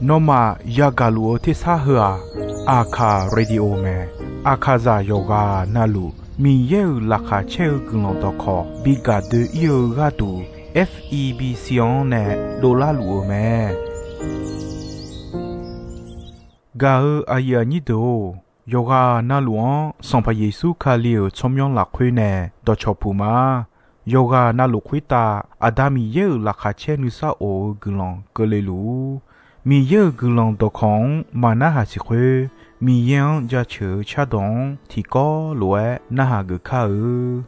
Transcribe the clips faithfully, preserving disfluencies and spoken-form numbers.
Nawmaf yagaq luf-eu tersar heu-aq, Aqkaq Radio mae. Aqkaqzaq yawqghaq navluf Miqyaer-euq laqkhaq caer-eu guiqlanq dawqkawq bi gaq doe-ir-eu gharduq, F E B C-anr nae dovlar luf-eu mae. Gaq-eu aqyuif aqnyir deuq-or, yawqghaq navluf-anr Sanqpaq Yeqsur Kali-euq tsawrmyanr lafkhoer nae dawqcawq puq ma. Yawqghaq navluf khoertav Aqda Miqyaer-euq laqkhaq caer nuisar of-eu guiqlanq keuvle luf-ur. Miqyaer-euq guiqlanq dawqkawq-anr maqnarhaq siq khoer, Miqyaer-anr jaceuq-eu cardawq-anr tiqkawv lof-aer narhaq geuf kar-eu.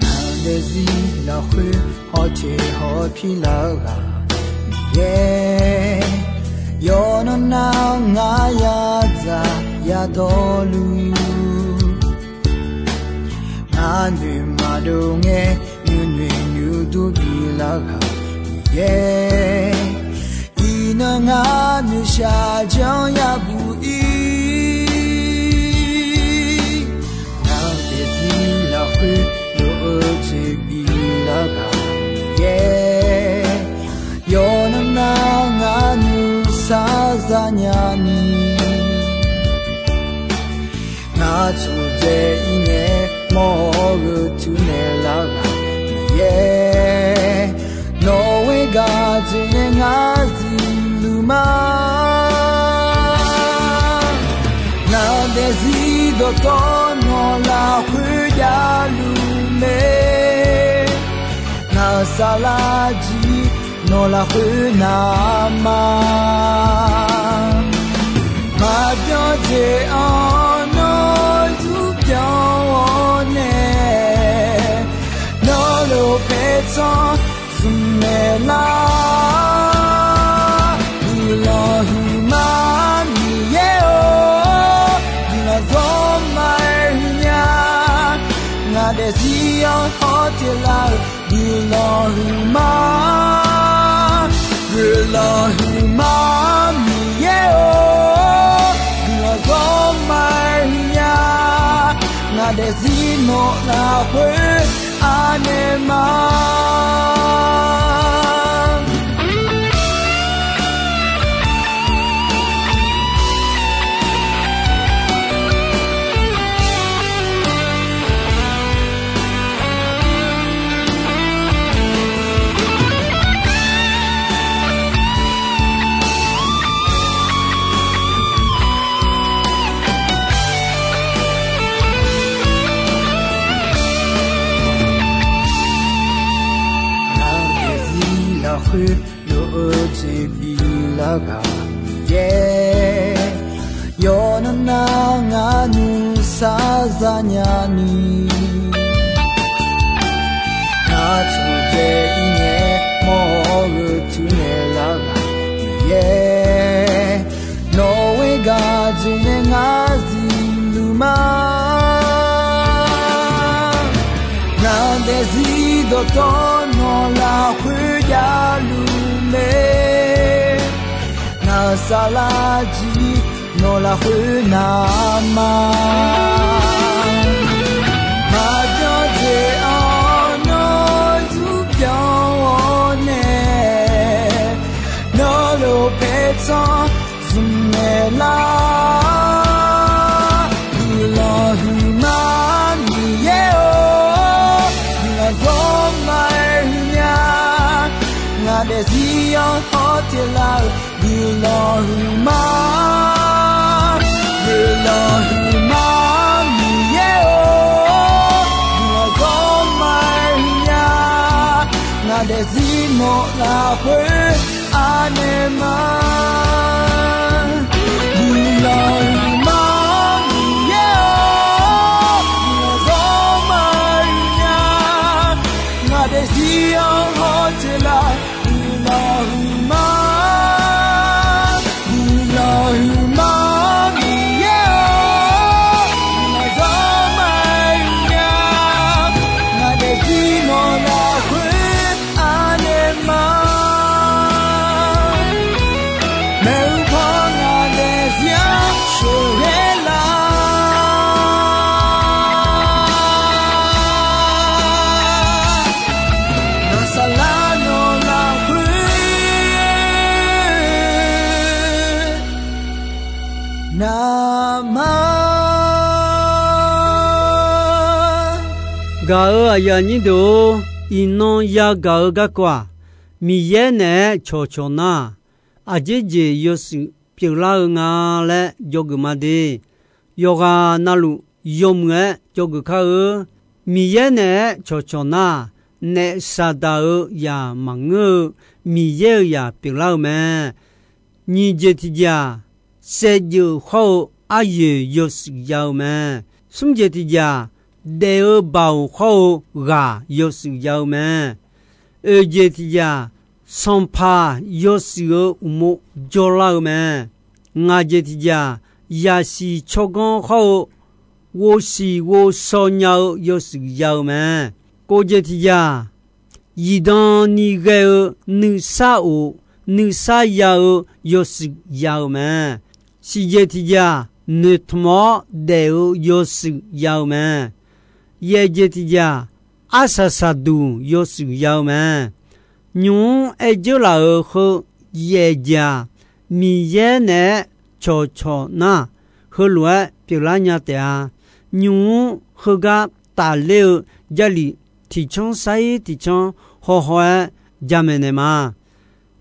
Ngaq daefzir lafkhoer hawteq hawpir lar-eu ghaq Miqyaer, yawqnan nar ngar yadzaq yadawrluf, ngar noeq maqdov ngae nuinoeq nuidur bilar ghaq Miqyaer, iqnan ngar noeqshaq janr yabuq ir. Ngaq daefzir lafkhoer lof-eu toeqbif lar ghaq Miqyaer, yawqnan nar ngar nuisar zanya ni, ngar tsuqdzae ir ngae mawr-eu gheu tuq naeq lar ghaq Miqyaer, nawq-euq gaq dzoeq nae ngar zifluf ma. Ngaq daefzir dawqtawvluf nawq lafkhoer javluf mae. Ngaq-euq saflar jir nawq lafkhoer navma, maqbyan jeq-anr nawr zurpyanq-awr nae, nawr lof paertsanr zmq naeq lar. Guiqlanq huiqma Miqyaer-or, guiqlanq zawrma-aer huiqnya. Ngaq daefzir-anr hawteq lar-eu guiqlanq huiqma, guiqlanq huiqma Miqyaer-or, guiqlanq zawrma-aer huiqnya. Ngaq daefzir nawq lafkhoer anaeq ma. Ngaq daefzir lafkhoer lof-eu jeq biflar ghaq Miqyaer, yawqnan nar ngar nuisar zanya ni, ngar tsuqdzae ir ngae mawr-eu gheu tuq naeq lar ghaq Miqyaer, nawq-euq gaq dzoeq nae ngar zifluf ma. Ngaq daefzir dawqtawvluf nawq lafkhoer javluf mae. Ngaq-euq saflar jir nawq lafkhoer navma, maqbyan jeq-anr nawr zurpyanq-awr nae, nawr lof paertsanr zmq naeq lar. Guiqlanq huiqma Miqyaer-or, guiqlanq zawrma-aer huiqnya. Ngaq daefzir-anr hawteq lar-eu guiqlanq huiqma, guiqlanq huiqma Miqyaer-or, guiqlanq zawrma-aer huiqnya. Ngaq daefzir nawq lafkhoer anaeq ma. Guiqlanq huiqma Miqyaer-or, guiqlanq zawrma-aer huiqnya. Ngaq daefzir-anr hawteq lar-eu guiqlanq huiqma, guiqlanq huiqma Miqyaer-or, guiqlanq zawrma Gaq-euq aqyuif aqnyir deuq-or, iqnan yagaq-eu garkawv-aq, Miqyaer naeq-aer cawqcawq nar, aqjeq jeq yawshuif pyeuflar-eu nga laer dzawgeuf ma de. Yawqghaq navluf yawmuiq-aer dzawgeuf kar-eu. Miqyaer naeq-aer cawqcawq nar, naef Saqdaq-euq zaq maqngeur-eu Miqyaer-euq zaq pyeuflar-eu mae. Nyiq jeq tiq jeq-aq, saevdzeuf hawr-eu aryoeq yawshuif ya-eu mae. Smr jeq tiq jeq-aq, daef-eu baoq hawr-eu ghaq yawshuif ya-eu mae. Oeq jeq tiq jeq-aq, sanqpaq yawshuif-eu uqmov jawrlar-eu mae. Ngaq jeq tiq jeq-aq, yaqsiq tsawrganr hawr-eu ghovsiq ghovshaw nya-eu yawshuif ya-eu mae. Kov jeq tiq jeq-aq, zifdan ni ghae-eu nuisar of nuisar ya-eu yawshuif ya-eu mae. Siqjeq tiq jeq-aq, noeqtmq-awr daef-eu yawshuif ya-eu mae. Yaeq jeq tiq jeq-aq, arsaq saqduq yawshuif ya-eu mae. Nymq-mr aer dzeurlaf-euq heu yaeq jeq-aq, Miqyaer naeq-aer cawqcawq nar, heulof-aer pyeuflar nya taef-a. Nymq-mr heugar tafler-eu Jarlif tiqcanr sar-ir tiqcanr hawhaw-aer jamaeq naeq ma.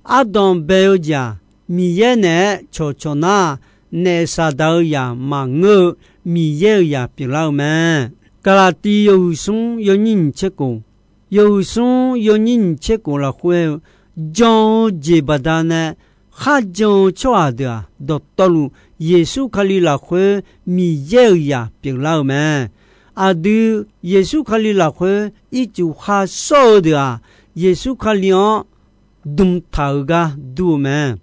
Ardanq bae-eu jeq-aq, Miqyaer naeq-aer cawqcawq nar, naef Saqdaq-euq zaq maqngeur-eu Miqyaer-euq zaq pyeuflar-eu mae. Gaqlaqtiv yawhuiq smr yawnyir nyiq tser khof, yawhuiq smr yawnyir nyiq tser khof lafkhoer aer-eu, jan-eu jeq baqdanae kharjan-eu tsawrhaq deuq-aq, dawqtawvluf Yeqsur Kali lafkhoer Miqyaer-euq zaq pyeuflar-eu mae. Aqdui Yeqsur Kali lafkhoer ircuf khar shawr-eu deuq-aq, Yeqsur Kali-anr dm taq-eu gar dur-eu mae.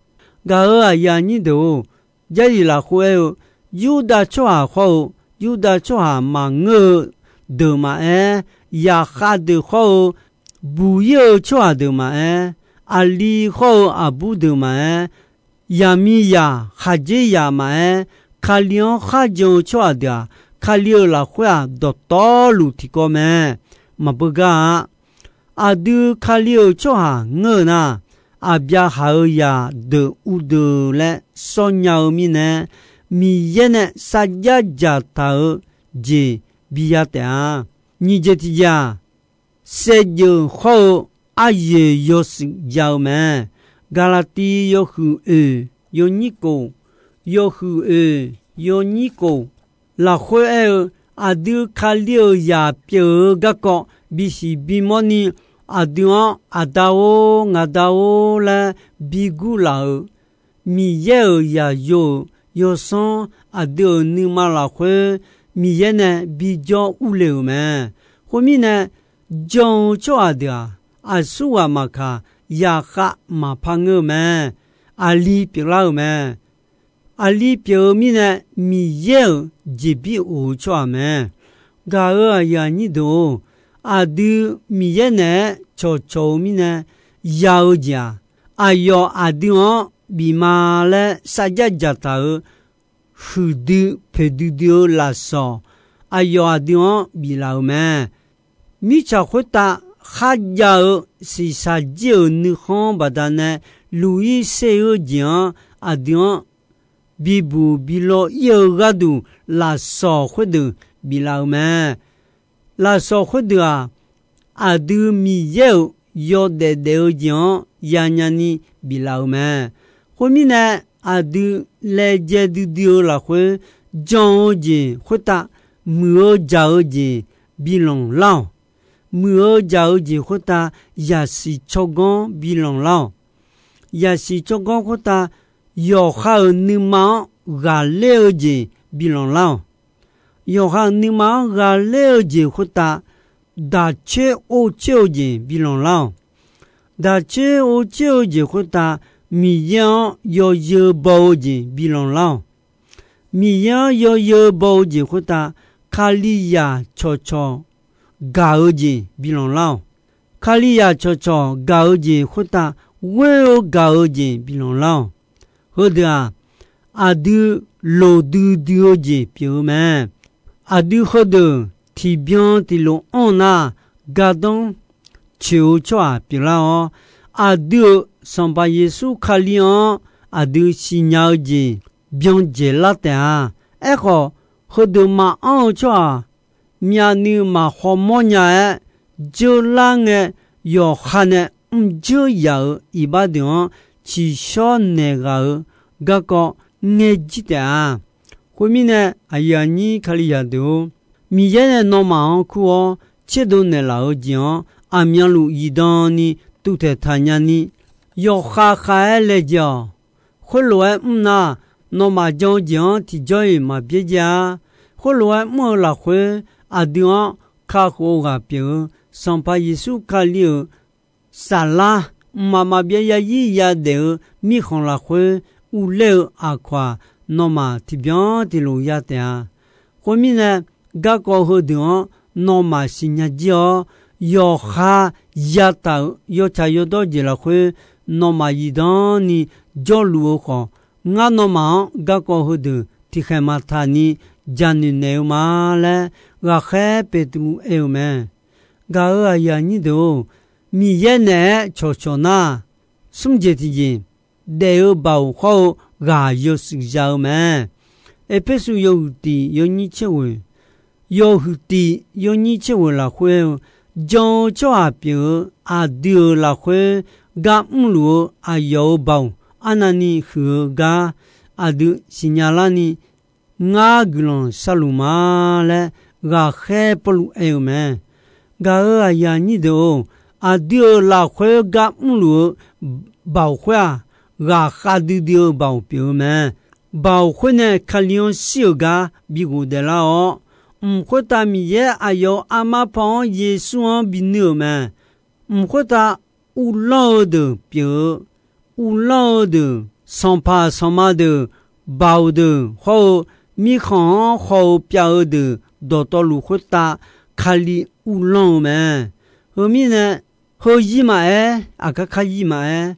Gaq-euq aqyuif aqnyir deuq-or, Jarlif lafkhoer aer-eu, Yurdav tsawrhaq hawr-eu Yurdav tsawrhaq maqngeur-eu deuq maqaer, zaqkhav deuq hawr-eu buq-ir-eu tsawrhaq deuq maqaer, aqli hawr-eu aqbur deuq maqaer, zaqmiqzaq khaqdzerzaq maqaer, Kali-anr kharjan-eu tsawrhaq deuq-aq, Kali-euq lafkhoer-aq, dawqtawvluf tiqkawv mae. Maqbeugar-a. Aqdui Kali-euq tsawrhaq ngeur-eu nar, Aqbyaqhaq-euq zaqdeuq uvdeuq laer sawr nya-eu mirnae, Miqyaer nae sarjax dzaqtaq-eu jeq biya taef-a. Nyiq jeq tiq jeq-aq, saevdzeuf hawr-eu aryoeq yawshuif ya-eu mae. Gaqlaqtiv yawhuiq oeq yawnyir khof, yawhuiq oeq yawnyir khof lafkhoer aer-eu, aqdui Kali-euq zaq pyeuf-eu garkawv bisiq bimawr ni, aqdui-anr Aqda-or, Ngaqda-or laer bi gurlaf-euq Miqyaer-euq zaqyo-euq yawsanr aqdui-euq nuima lafkhoer Miqyaer nae bijawr urle-euq mae. Khoermirnae, jan-eu tsawrhaq deuq-aq, aqsurghaq maqkaq, zaqkhav maqpar ngeur-eu mae. Aqli pyeuflar-euq mae. Aqli pyeuf-eu mirnae, Miqyaer-euq jeqbir of-eu tsawrhaq mae. Gaq-euq aqyuif aqnyir deuq-or, aqdui Miqyaer naeq-aer cawqcawq-eu mirnae, ya-eu jeq-aq, aqyawf aqdui-anr bif ma laer sarjax dzaqtaq-euq huiqdui poeqdui dui-eu lafsawq, aqyawf aqdui-anr biflaf-euq mae. Mirtsaq khoertav kharjav-eu shiqshaq jir-euq nuikhanr baqdanae luq-ir ser-eu jeq-anr aqdui-anr bibuq bilaw ir-eu gharduq lafsawq khoerdeuq biflaf-euq mae. Lafsawq khoerdeuq-aq, aqdui Miqyaer-euq yawdaef daef-eu jeq-anr yanya ni biflaf-euq mae. Khoermirnae, aqdui laejae duidui-eu lafkhoer jan-eu jeq khoertav muiq-eu jaq-eu jeq bi lanqlar-awq. Muiq-eu jaq-eu jeq khoertav yaqsiq tsawrganr bi lanqlar-awq. Yaqsiq tsawrganr khoertav yawqha-euq nuima-anr ghaqler-eu jeq bi lanqlar-awq. Yawqha-euq nuima-anr ghaqler-eu jeq khoertav daqcoer or coer-eu jeq bi lanqlar-awq. Daqcoer or coer-eu jeq khoertav Miqyaer-anr yawzeu baw-eu jeq bi lanqlar-awq. Miqyaer-anr yawzeu baw-eu jeq khoertav Kalizaq cawqcawq gaq-eu jeq bi lanqlar-awq. Kalizaq cawqcawq gaq-eu jeq khoertav ghoer-eu gaq-eu jeq bi lanqlar-awq. Heudeuq-aq, aqdui loqdui dui-eu jeq pyeuf-eu mae. Aqdui heudeuq tiqbyan tiqlof anr-eu nar, gardanr coeq-eu tsawrhaq pyeuflar-awr, aqdui-euq Sanqpaq Yeqsur Kali-anr aqdui siqnya-eu jeq byan dzaeqlar taef-a. Aerkhawf, heudeuq maqanr-eu tsawrhaq myavnuiv maqkhawv mawrnya-aer, dzeurlar ngae, yawqha nae mrdzeur yaf-euq iqbax deuq-anr tsiqshawr naeq ghaq-euq garkawv ngaejir taef-a. Khoermirnae, aqyuif aqnyir Kalizaq deuq-or, Miqyaer nae nawmaf-anr kur-awr tserdov naeqlaf-eu jeq-anr aqmyanluf zifdan ni tuvtaeq taqnya ni, yawkhav khav-aer laejae-awq. Khoerlof-aer mr nar, nawmaf jan-eu jeq-anr tiqjawr-iq maq byaerdzae-a. Khoerlof-aer mr-eu lafkhoer, aqdui-anr kakhof-eu ghaq pyeuf-eu Sanqpaq Yeqsur Kali-euq saflar, mqmaq maqbyav yarzir yadaef-eu mirkhanq lafkhoer, uvler-eu aqkawq-aq, nawmaf tiqbyan tiqlof ya taef-a. Khoermirnae, garkawv heudeuq-anr nawmaf siqnya jir-awr, yawqha yataq-euq yawtsaq yawdawr jeq lafkhoer, nawmaf zifdan ni jawrluf-eu khawf, ngar nawmaf-anr garkawv heudeuq tiqkhaeq maqtaq ni jaqnoeq naeq-eu ma laer, ghaqkhaer Beqtuvluv aer-eu mae. Gaq-euq aqyuif aqnyir deuq-or, Miqyaer naeq-aer cawqcawq nar, smr jeq tiqjeq, daef-eu baoq hawr-eu ghaq yawshuif za-eu mae. Erpersu yawhuiq tiq yawnyir tser ghoeq, yawhuiq tiq yawnyir tser ghoeq lafkhoer-eu, jan-eu tsawrhaq pyeuf-eu aqdui-euq lafkhoer gar mrluf-eu aqyawf-euq baoq arnavni huiq-eu gar aqdui siqnya larni, ngar guiqlanq sharluf ma laer ghaqkhaer Pawrluv aer-eu mae. Gaq-euq aqyuif aqnyir deuq-or, aqdui-euq lafkhoer gar mrluf-eu baoq khoer-aq, ghaqkhav duidui-eu baoq pyeuf-eu mae. Baoq khoer nae Kali-anr shir-euq gar bi ghofdaef lar-awr, mq khoertav Miqyaer aqyawf-euq armar paw-anr Yeqsur-anr binuir-euq mae. Mq khoertav uvlanr-eu deuq pyeuf-eu, uvlanr-eu deuq, sanqpaq sanqma deuq, baoq deuq hawr-eu, mirkhanq-anr haw-eu pyav-eu deuq dawqtawvluf khoertav Kali uvlanr-eu mae. Heu mirnae, heuzir maqaer, aqkar karzir maqaer,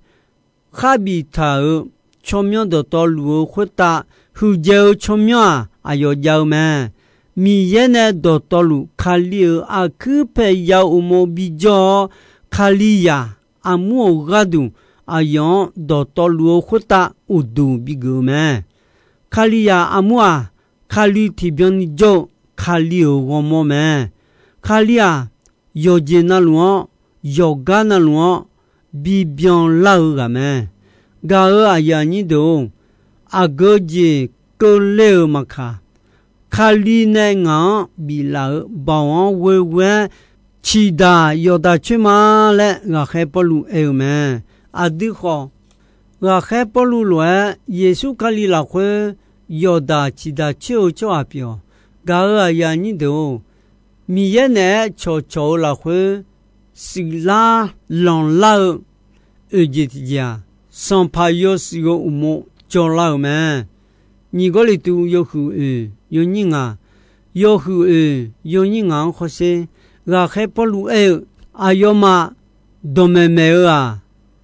kharbif taq-euq tsawrmyanr dawqtawvluf-eu khoertav huiqdzaeq-eu tsawrmyanr-aq, aqyawf jav-eu mae. Miqyaer nae dawqtawvluf Kali-euq aqkuir paeya-eu uqmov bijawr-awr, Kalizaq armur-euq gharduq aqyawf-anr dawqtawvluf-eu khoertav uqduq bigeuf-eu mae. Kalizaq armur-aq, Kali tiqbyan ni jawr-eu Kali-euq ghawrmawr mae. Kali-aq, yawqjeq navluf-anr, yawqgar navluf-anr bibyan lar-eu ghaq mae. Gaq-euq aqyuif aqnyir deuq-or, aqgeu jeq keuvle-euq maqkaq, Kali nae ngaq-anr biflaf-euq baoq-anr ghoeghoe-aer ciqdaq yawqdaq coer ma laer ghaqkhaer Pawrluv aer-eu mae. Aqdui khawf, ghaqkhaer Pawrluv lof-aer Yeqsur Kali lafkhoer yawqdaq ciqdaq coer-eu tsawrhaq pyeuf-awq. Gaq-euq aqyuif aqnyir deuq-or, Miqyaer naeq-aer cawqcawq-eu lafkhoer shuiflar lanqlar-eu oeq jeq tiqjeq-aq, sanqpaq yawshuif-eu uqmov jawrlar-euq mae. Nyiq Gawrliqtu yawhuiq oeq yawnyir ngaq, yawhuiq oeq yawnyir ngaq-anr hawsher, ghaqkhaer Pawrluv aer-eu, aqyawfmaf dawqmaeq maeq-eu-aq,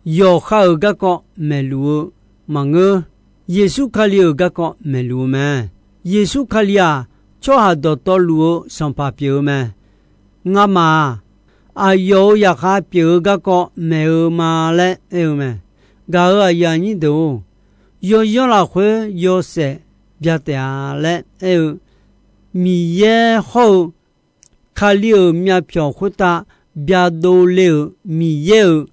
yawqha-euq garkawv maeqluf-eu maqngeur. Yeqsur Kali-euq garkawv maeqluf-eu mae. Yeqsur Kali-aq, tsawrhaq dawqtawvluf-eu sanqpaq pyeuf-eu mae. Ngamaf-aq, aqyawf-euq zaqkhav pyeuf-eu garkawv maeq-eu ma laer aer-eu mae. Gaq-euq aqyuif aqnyir deuq-or, yawzanr lafkhoer yawshaef bya taef-a laer aer-eu, Miqyaer hawr-eu Kali-euq myavpyawq khoertav byadov le-euq Miqyaer-euq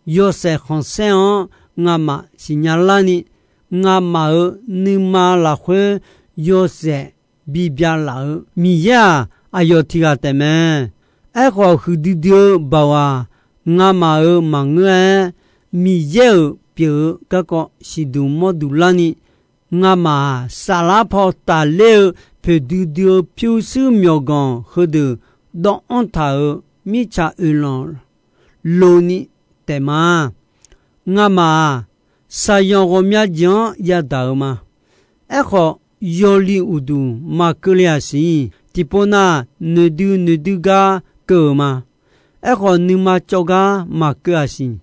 yawshaef khanqsaer-anr ngamaf siqnya larni, ngamaf-euq nuima lafkhoer yawshaef bibya laf-eu Miqyaer-aq, aqyawf tiq ghaq taef mae. Aerkhawf, huiqdui dui-eu baoq-aq, ngamaf-euq maqngeur-aer, Miqyaer-euq pyeuf-eu garkawv siqduq mawrduq larni, ngamaf-aq, saflar paw tafler-eu poeqdui dui-eu pyurshuir myawqganq heudeuq dawvanr taq-euq mirtsaq oeqlanq loni taef ma. Ngamaf-aq, shaqzanq ghawqmya jeq-anr yadaq-eu ma. Aerkhawf, yawli uqduq maqkeuv le-aq siq. Tiqpov nav noeqdui noeqdui gar keuv-euq ma. Aerkhawf, nuima cawv gar maqkeuv-aq siq.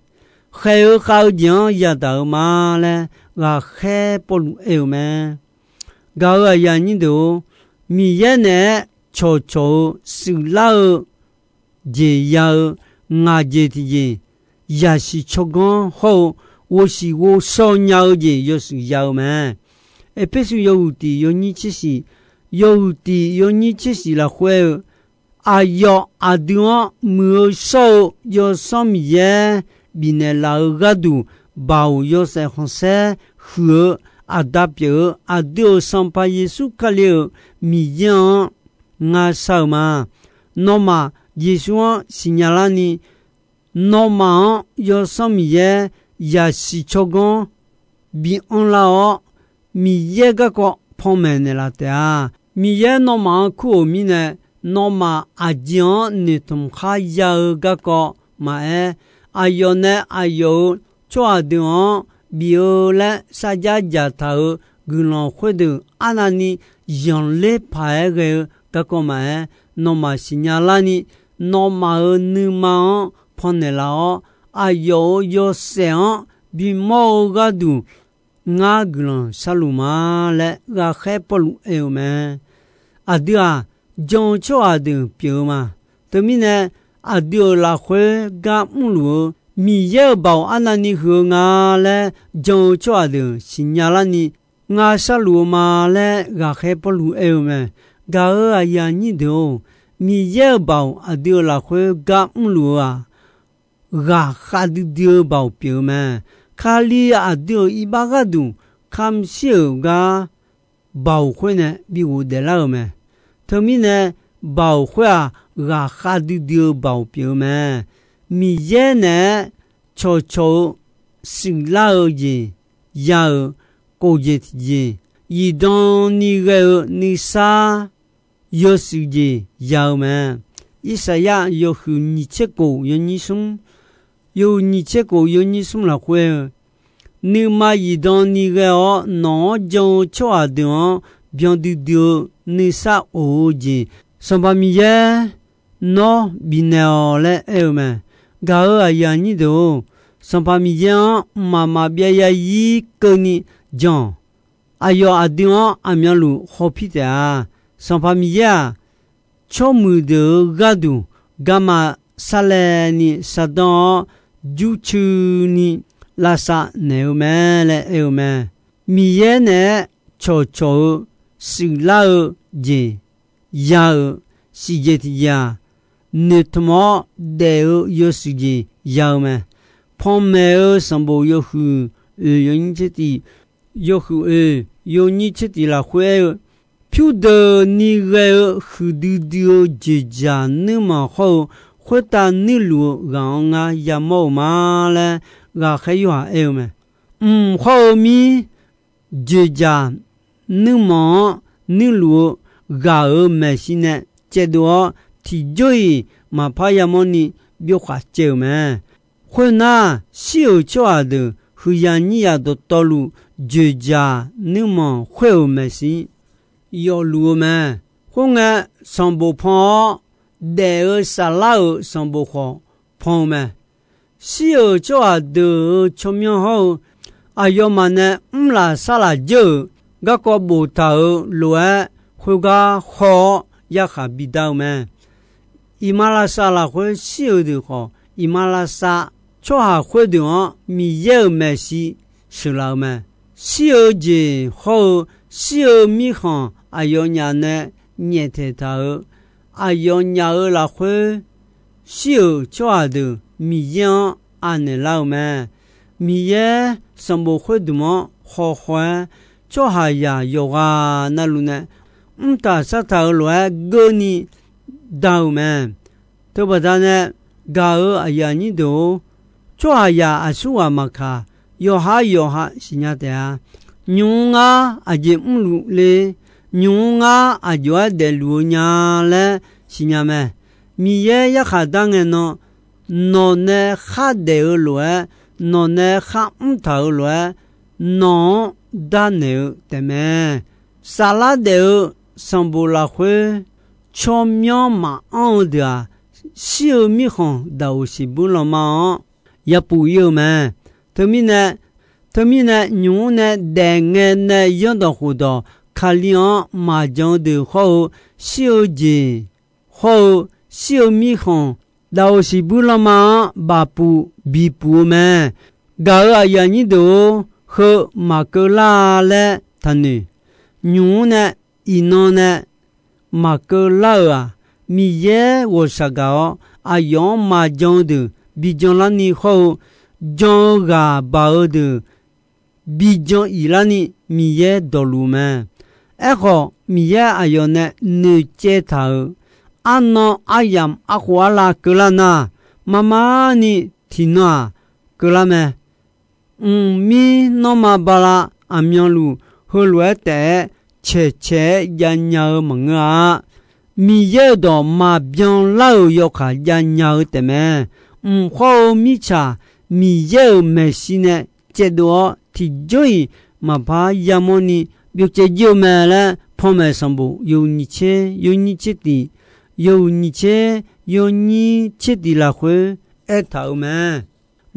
Khaeq-eu khav-eu jeq-anr yadaq-eu ma laer ghaqkhaer Pawrluv aer-eu mae. Gaq-euq aqyuif aqnyir deuq-or, Miqyaer naeq-aer cawqcawq-eu shuiflar-eu jeq ya-eu ngaq jeq tiqjeq, yaqsiq tsawrganr hawr-eu ghovshiq ghovshaw nya-eu jeq yawshuif ya-eu mae. Erpersu yawhuiq tiq yawnyir tser shiq, yawhuiq tiq yawnyir tser shiq lafkhoer aer-eu, Aqyawf aqdui-anr muiq-eu shawr-eu Yawsanr Miqyaer bifnaeq laf-eu gharduq, baoq yawshaef khanqsaer huiq-eu Aqda pyeuf-eu aqdui-euq Sanqpaq Yeqsur Kali-euq Miqyaer-anr ngar shar-eu ma. Nawmaf Yeqsur-anr siqnya larni, nawmaf-anr Yawsanr Miqyaer yasiq tsawrganr bi anrlar-awr, Miqyaer garkawv panmaeq naeqlaf taef-a. Miqyaer nawmaf-anr kur-euq mirnae, nawmaf aqjeq-anr noeqtmq khar ya-eu garkawv maqaer, aqyawf nae aqyawf-euq tsawrhaq deuq-anr bif-eu laer sarjax dzaqtaq-euq guiqlanq khoerdeuq arnavni zanqler paq-aer ghae-eu garkawv maqaer, nawmaf siqnya larni, nawmaf-euq nuima-anr pannaeq laf-awr, aqyawf-euq yawshaef-anr bimawr-eu gharduq ngar guiqlanq sharluf ma laer, ghaqkhaer Pawrluv aer-eu mae. Aqdui-aq, jan-eu tsawrhaq deuq pyeuf-eu ma. Teumirnae, aqdui-euq lafkhoer gar mrluf-eu Miqyaer-euq baoq arnavni huiq-eu nga laer jan-eu tsawrhaq deuq siqnya larni ngar sharluf-eu ma laer, ghaqkhaer Pawrluv aer-eu mae. Gaq-euq aqyuif aqnyir deuq-or, Miqyaer-euq baoq aqdui-euq lafkhoer gar mrluf-eu-aq, ghaqkhav duidui-eu baoq pyeuf-eu mae. Kali aqdui-euq iqbax gharduq kamq shir-euq gar baoq khoer nae bi ghofdaef lar-euq mae. Teumirnae, baoq khoer-aq, ghaqkhav duidui-eu baoq pyeuf-eu mae. Miqyaer naeq-aer cawqcawq-eu shuiflar-eu jeq ya-euq, kof jeq tiqjeq, zifdan ni ghae-eu nuisar yawshuif jeq ya-eu mae. Irsaqyar yawhuiq nyiq tser kof yawnyir smr, yawhuiq nyiq tser kof yawnyir smr lafkhoer-eu, nuima zifdan ni ghae-awr nawq-anr jan-eu tsawrhaq deuq-anr byan duidui-eu nuisar of-eu jeq Sanqpaq Miqyaer nawr bifnaeq-awq laer aer-eu mae. Gaq-euq aqyuif aqnyir deuq-or, Sanqpaq Miqyaer-anr mqmaq maqbyav zarzir keuvni jan-awq. Aqyawf aqdui-anr aqmyanluf hawpir taef-a. Sanqpaq Miqyaer-aq, tsawrmuiq deuq-euq gharduq garma sarlaevni shardanr-awr, jurcoeni lavsav naeq-eu mae laer aer-eu mae. Miqyaer naeq-aer cawqcawq-eu shuiflar-eu jeq ya-euq siqjeq tiqjeq-aq, noeqtmq-awr daef-eu yawshuif jeq ya-eu mae. Panmaeq-eu sanqbof yawhuiq oeq yawnyir tser tiq, yawhuiq oeq yawnyir tser tiq lafkhoer aer-eu, pyurdeuq ni ghae-eu huiqdui dui-eu dzoeqdzaq nuirmanq hawr-eu, khoertav nuirluf-eu ghaq-anr ngar yamawr-eu ma laer, ghaqkhaer Yorhaq aer-eu mae. Mq hawr-eu mir, dzoeqdzaq nuirmanq-anr nuirluf-eu ghaq-euq maeqshi nae caevdov-awr, tiqjawr-iq maqpar yamawrni byov khaq caev-euq mae. Khoernar, shir-euq tsawrhaq deuq huiqyaq nyiryaq dawqtawvluf, dzoeqdzaq nuirmanq khoer-euq maeqshi yawfluf-eu mae. Khoerngae, sanqbof pan-awr, daef-eu saflar-euq sanqbof khawf pan-eu mae. Shir-euq tsawrhaq deuq-euq tsawrmyanr hawr-eu, aqyawfmaf nae mrlaf sarlaf dzeur-euq garkawv boftaq-euq lof-aer, khoergar haw-awr yarkhaq bidar-eu mae. Iqmalavshav lafkhoer shir-eu deuq khawf, iqmalavshav tsawrhaq khoerdeuq-anr Miqyaer-euq maeqshi sheuqlaf-eu mae. Shir-eu jeq hawr-eu, shir-eu mirkhanq aqyawfnyaf nae nyaeftaeq taq-euq, aqyawfnyaf-euq lafkhoer shir-euq tsawrhaq deuq Miqyaer-anr anaeq lar-eu mae. Miqyaer sanqbof khoerdmq-anr khawkhaw-aer, tsawrhaqzaq yawqghaq navluf nae mrtaq sartaq-euq lof-aer geurni da-euq mae. Teubaqda nae gaq-euq aqyuif aqnyir deuq-or, tsawrhaqzaq aqsurghaq maqkaq, yawqha yawqha siqnya taef-a. Nymq-mr ngar aqjeq mrluf le, nymq-mr ngar aqjox-aer daefluf-eu nya laer siqnya mae. Miqyaer yarkhaq dar ngae nan, nawq nae khardaef-eu lof-aer, nawq nae kharmr taq-euq lof-aer, nawq-anr darnaeq-eu taefmae. Saflar daef-eu sanqbof lafkhoer tsawrmyanr maqanr-eu deuq-aq, shir-eu mirkhanq daqoq siqbuir lanma-anr yapuf ir-eu mae. Teumirnae, teumirnae nymq-mr nae daef ngae nae zanrdawq khofdawq Kali-anr maqjan-eu deuq hawr-eu, shir-eu jeq hawr-eu, shir-eu mirkhanq daqoq siqbuir lanma-anr bafpuf bipuf-eu mae. Gaq-euq aqyuif aqnyir deuq-or, heu maqkeuv lar-a laer taqnoeq. Nymq-mr nae iqnan nae maqkeuv lar-euq-aq, Miqyaer ghawqshaq gaq-awr, aqyawf-anr maqjan-eu deuq bi janlarni hawr-eu, jan-eu ghaq baq-eu deuq bi jan-iq larni Miqyaer dawqluf mae. Aerkhawf, Miqyaer aqyawf nae noeqcaev taq-euq arnan aryamq arkhof arlav keuvlar nar, marmarni tiqnan-aq keuvlar mae. Mqmir nanrma bala aqmyanluf heulof-aer taef-aer caeqcaeq-aer javnya-eu maqngeur-a. Miqyaer-euq dawq maqbyan lar-euq yawkaq javnya-eu taefmae. Mq hawr-eu mirtsaq Miqyaer-euq maeqshi nae caevdov-awr, tiqjawr-iq maqpar yamawrni byovcaev jir-eu mae laer, Panmaeq sanqbof yawhuiq nyiq tser yawnyir tser tiq, yawhuiq nyiq tser yawnyir tser tiq lafkhoer aertaq-euq mae.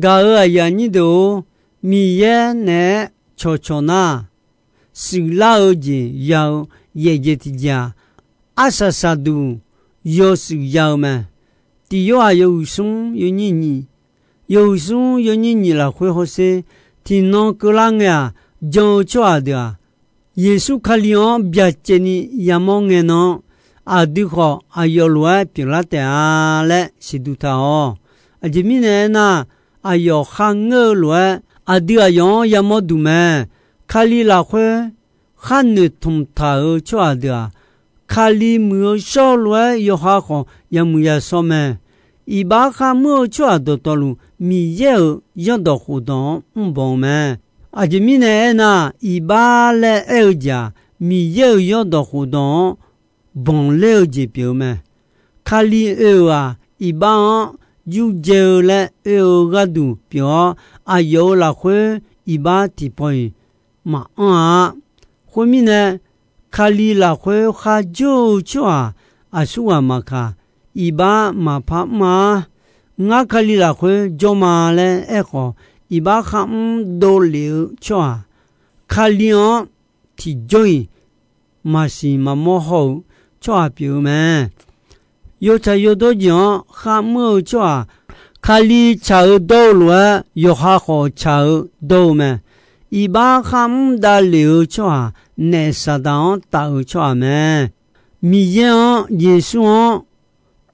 Gaq-euq aqyuif aqnyir deuq-or, Miqyaer naeq-aer cawqcawq nar, shuiflar-eu jeq ya-eu yaefjeq tiqjeq-aq, arsaq saqduq yawshuif ya-eu mae. Tiq Yorhaq yawhuiq smr yawnyir nyiq, yawhuiq smr yawnyir nyiq lafkhoer hawsher, tiqnan keuvlar ngae-aq, jan-eu tsawrhaq deuq-aq, Yeqsur Kali-anr byacaevni yamawr ngae nan-anr, aqdui khawf aqyawf lof-aer pyeuflar taef-a laer siqduq taq-awq. Aqjeq mirnae aernar, aqyawf kharngeur-eu lof-aer aqdui aqyawf-anr yamawr duq mae. Kali lafkhoer khar noeqtmq taq-euq tsawrhaq deuq-aq, Kali muiq-eu shawr lof-aer yawqha khawf yamuiq yashawr mae. Iqbax kharmr-eu tsawrhaq dawqtawvluf, Miqyaer-euq zanrdawq khofdawq-anr mrbanq-eu mae. Aqjeq mirnae aernar, iqbax laer aer-eu jeq-aq, Miqyaer-euq zanrdawq khofdawq-anr banqler-eu jeq pyeuf-eu mae. Kali oe-euq-aq, iqbax-anr yurdzae-eu laer oe-eu gharduq pyeuf-awr, aqyawf-euq lafkhoer iqbax tiqpaw-iq maqanr-a. Khoermirnae, Kali lafkhoer kharjawr-eu tsawrhaq aqsurghaq maqkaq, iqbax maqpar mr-a. Ngar Kali lafkhoer jawr ma laer aerkhawf, iqbax kharmr dovlef-eu tsawrhaq, Kali-anr tiqjawr-iq maqsiq maqmawr haw-eu tsawrhaq pyeuf-eu mae. Yawtsaq yawdawr jeq-anr kharmr-eu tsawrhaq, Kali tsaq-eu dawr-eu lof-aer yawqha khawf tsaq-eu dawr-eu mae. Iqbax kharmr davlef-eu tsawrhaq, naef Saqdaq-anr taf-eu tsawrhaq mae. Miqyaer-anr, Yeqsur-anr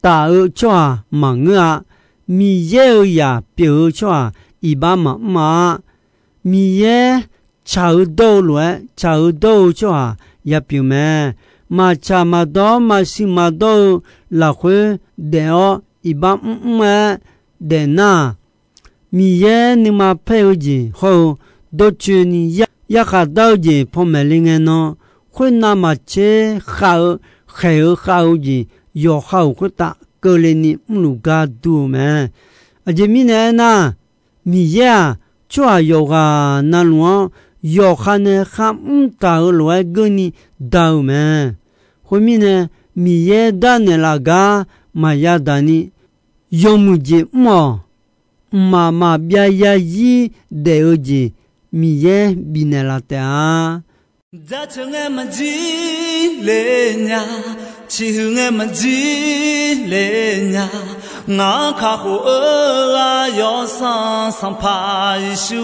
taf-eu tsawrhaq maqngeur-a. Miqyaer-euq zaq pyeuf-eu tsawrhaq iqbax maqmr-a. Miqyaer tsaq-eu dawr-eu lof-aer tsaq-eu dawr-eu tsawrhaq yapyeuf mae. Maqtsaq maqdawr maqsiq maqdawr-eu lafkhoer daef-awr iqbax mrmr-aer daefnar-aq, Miqyaer nuima paer-eu jeq hawr-eu dawrcoeni yarkhaq dar-eu jeq panmaeq le ngae nan, khoernav maqtser khav-eu khaeq-eu khav-eu jeq yawqha-euq khoertav keuvle ni mrluf gar dur-eu mae. Aqjeq mirnae aernar, Miqyaer-aq, tsawrhaq yawqghaq navluf-anr yawqha nae kharmr taq-eu lof-aer geurni da-eu mae. Khoermirnae, Miqyaer darnaeq laf gar maqya daq ni, yawmuiq jeq mr-awq. Mqmaq maqbyav yazir daef-eu jeq Miqyaer bifnaeq laf taef-a. Jaceuq ngae maqjir le nya, ciqhuiq ngae maqjir le nya, ngaq-anr kakhof-eu ghaq Yawsanr Sanqpaq Yeqsur.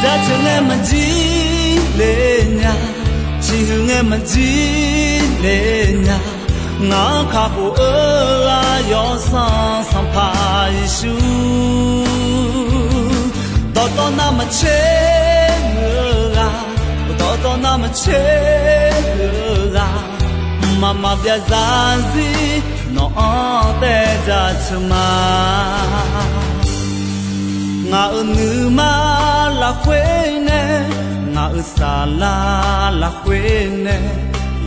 Jaceuq ngae maqjir le nya, ciqhuiq ngae maqjir le nya, ngaq-anr kakhof-eu ghaq Yawsanr Sanqpaq Yeqsur. Dawqtawv navmaqtser muiq-eu ghaq, dawqtawv navmaqtser muiq-eu ghaq, mqmaq maqbyav zarzir nawq-anr taev jaceuq ma. Ngaq-euq nuima lafkhoer nae, ngaq-euq saflar lafkhoer nae,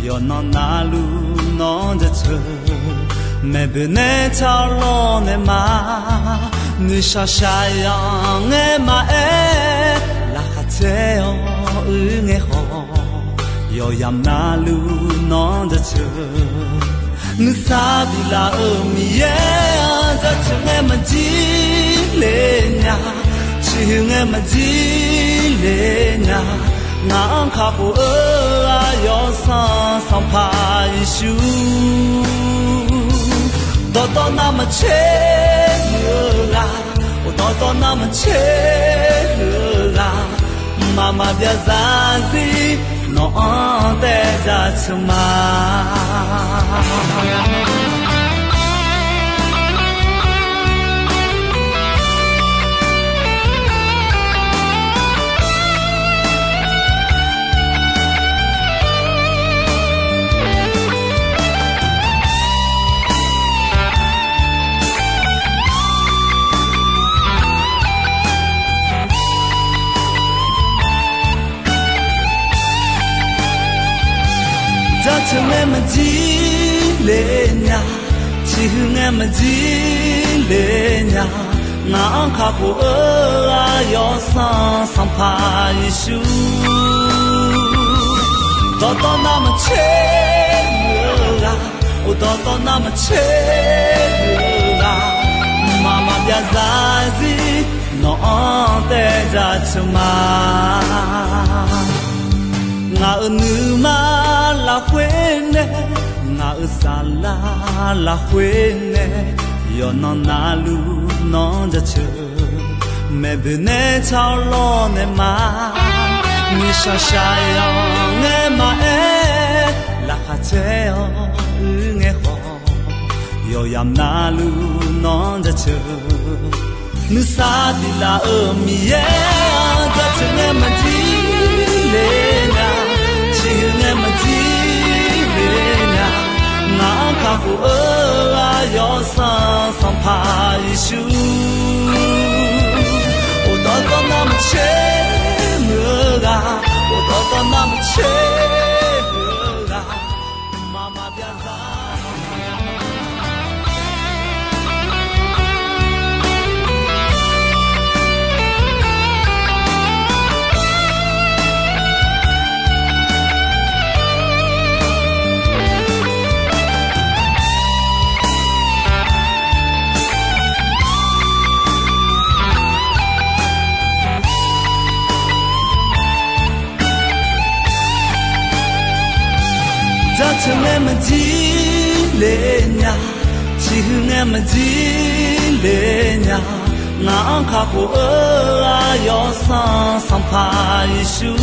yawqnan navluf nawr jaceuq. Maeqboeq nae tsawrlawr nae ma, nuishaq shaqyanq ngae maqaer, laqkhaq caer-awr uir ngae khawf, yawqyamq navluf nawr jaceuq. Nuisar biflaf-euq Miqyaer-anr jaceuq ngae maqjir le nya, ciqhuiq ngae maqjir le nya, ngaq-anr kakhof-eu ghaq Yawsanr Sanqpaq Yeqsur. Dawqtawv navmaqtser huiq-eu ghaq, dawqtawv navmaqtser huiq-eu ghaq, mqmaq maqbyav zarzir nawq-anr taev jaceuq ma. Jaceuq ngae maqjir le nya, ciqhuiq ngae maqjir le nya, ngaq-anr kakhof-eu Aqyawf Sanqpaq Yeqsur. Dawqtawv navmaqtser huiq-eu ghaq, dawqtawv navmaqtser huiq-eu ghaq, mqmaq maqbyav zarzir nawq-anr taev jaceuq ma. Ngaq-euq nuima lafkhoer nae, ngaq-euq saflar lafkhoer nae, yawqnan navluf nawq-anr jaceuq. Maeqboeq nae tsar-awr lawrnaeq ma. Nuishaq shaqyaq ngae maqaer, laqkhaq caer-awr uir ngae khawf, yawqyamq navluf nawq-anr jaceuq. Nuisar tiq laf-euq Miqyaer-anr jaceuq ngae maqjir le nya, ciqhuiq ngae maqjir le nya, ngaq-anr kakhof-eu Aqyawf Sanqpaq Yeqsur. Dawqtawv navmaqtser huiq-eu ghaq, dawqtawv navmaqtser huiq-eu ghaq, mqmaq maqbyav zarzir Jaceuq ngae maqjir le nya, ciqhuiq ngae maqjir le nya, ngaq-anr kakhof-eu Aqyawf Sanqpaq Yeqsur.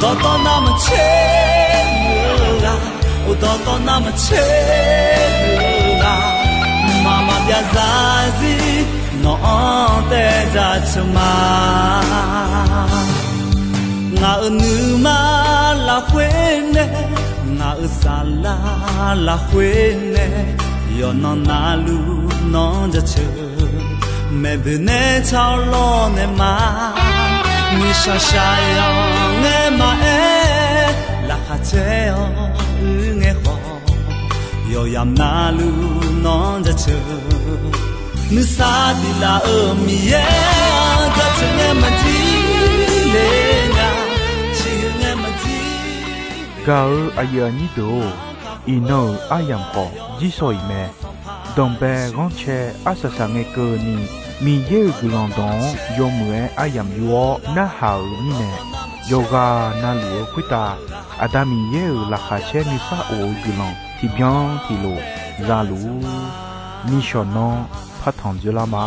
Dawqtawv navmaqtser huiq-eu ghaq, dawqtawv navmaqtser huiq-eu ghaq, mqmaq maqbyav zarzir nawq-anr taev jaceuq ma. Ngaq-euq nuima lafkhoer nae, ngaq-euq saflar lafkhoer nae, yawqnan navluf nawq-anr jaceuq. Maeqboeq nae tsar-awr lawrnaeq ma. Nuishaq shaqyaq ngae maqaer, laqkhaq caer-awr uir ngae khawf, yawqyamq navluf nawq-anr jaceuq. Nuisar tiq laf-euq Miqyaer-anr jaceuq ngae maqjir le nya, ciqhuiq ngae maqjir. Gaq-eu aqyuif aqnyir deuq-or, iqnan-euq aryamq khawf jirshaw-iq mae. Danqbae ghanrcae arsaq saq ngae keuvni, Miqyaer-euq guiqlanq dawq-anr yawmuiq-aer aryamq yur-awr narhaq-euq mirnae, yawqghaq navluf-eu khoertav Aqda Miqyaer-euq laqkhaq caer nuisar of-eu guiqlanq tiqbyan tiqlof za luf-ur. Nishawq nanr partanq dzeurlar ma.